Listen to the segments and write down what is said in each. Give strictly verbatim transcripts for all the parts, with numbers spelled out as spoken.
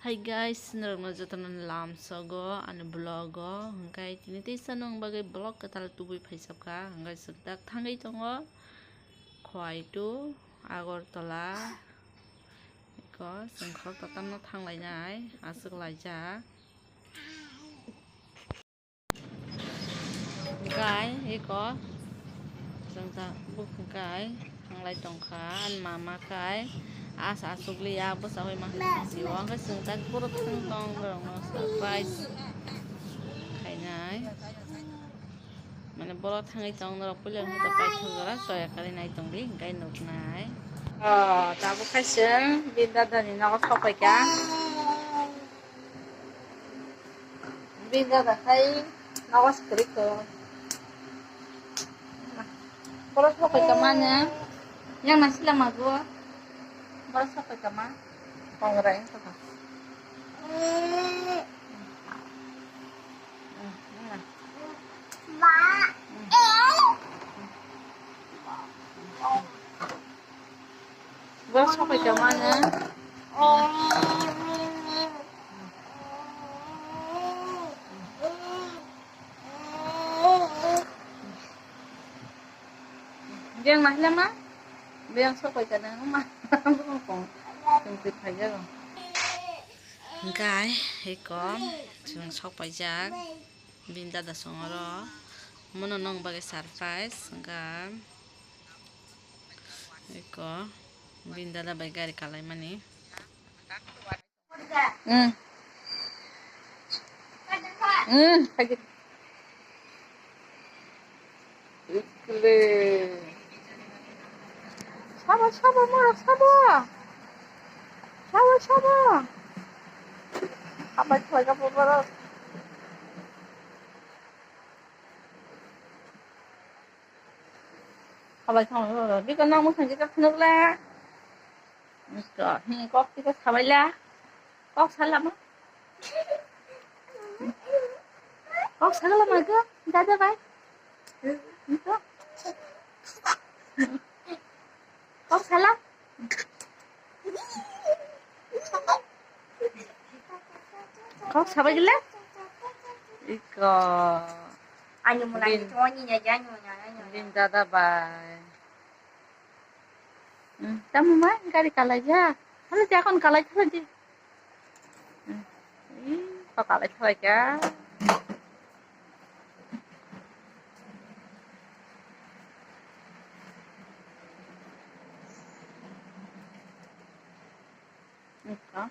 Hi guys, norokno jotono lamsogo ani vlog o, hwnkhe tini teisa nwng bagwi vlog kwtal tubui phaisapkha, hwnkhe chwng tak thangwi tongo Khowai to Agartala, eko chwng khoroksa tamno thanglainai aswk laijak. Kai eko chwng ta bukung kai thanglai tongkha, ani mama kai as aswk liya bwsa hoi ma sio, hwnkhe chwng tak borok thang tong norokno surprise khainai, mane borok thangwi tong norok puila hwnkhe paithak jora choya kari nai tongdi hwnkhe nuknai. O tabuk khai chwng bini dadani nogo sokpaikha. Bini dada khai nogo se kwrwi kho. Borok sokoi tongma nw. Yang nang sila mago. Borok sokoi tongma. Kongrai wngkha. Borok sokoi tongma nw. Biyang nailama, biyang sokoi ka nang ma, biyang kong, tong twi phai jago. Hwnkhe eko chwng sok paijak, bini dada songoro, mono nong bagwi surprise, hwnkhe eko bini dada bai gari kalaimani. Hmm. Hmm, khaidi. Ikle. Sabo, sabo, morok, sabo. Sabo, sabo. Habai khlaika borok. Habai khlaika borok. Biko nang mwsang jesa phunukla. Kok, hmm, kok tiko sabaila. Kok salama. Kok salama ko, dada bai. Kok salam. Kok sabai gila. Iko. Anu mulai. Bin. Toni ya, ya, anu, ya, anu, ya. Bin dada bai. Hmm, tamo ma gari kalaijak. Halo, je akhon kalai thalaidi. Hmm, ih, kok kalai thalaikha. Iko.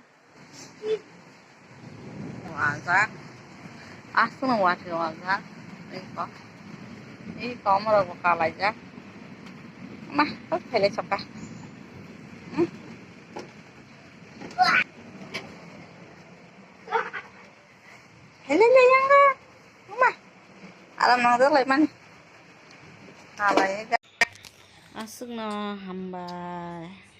Wajak. Aswkno watwi wajak. Iko. Iko omorok bo kalaijak. Ma, kok phailai soka. Hmm. Helele yang. Ma. Alam nang jak lai mani. Kalai. Aswkno hambai.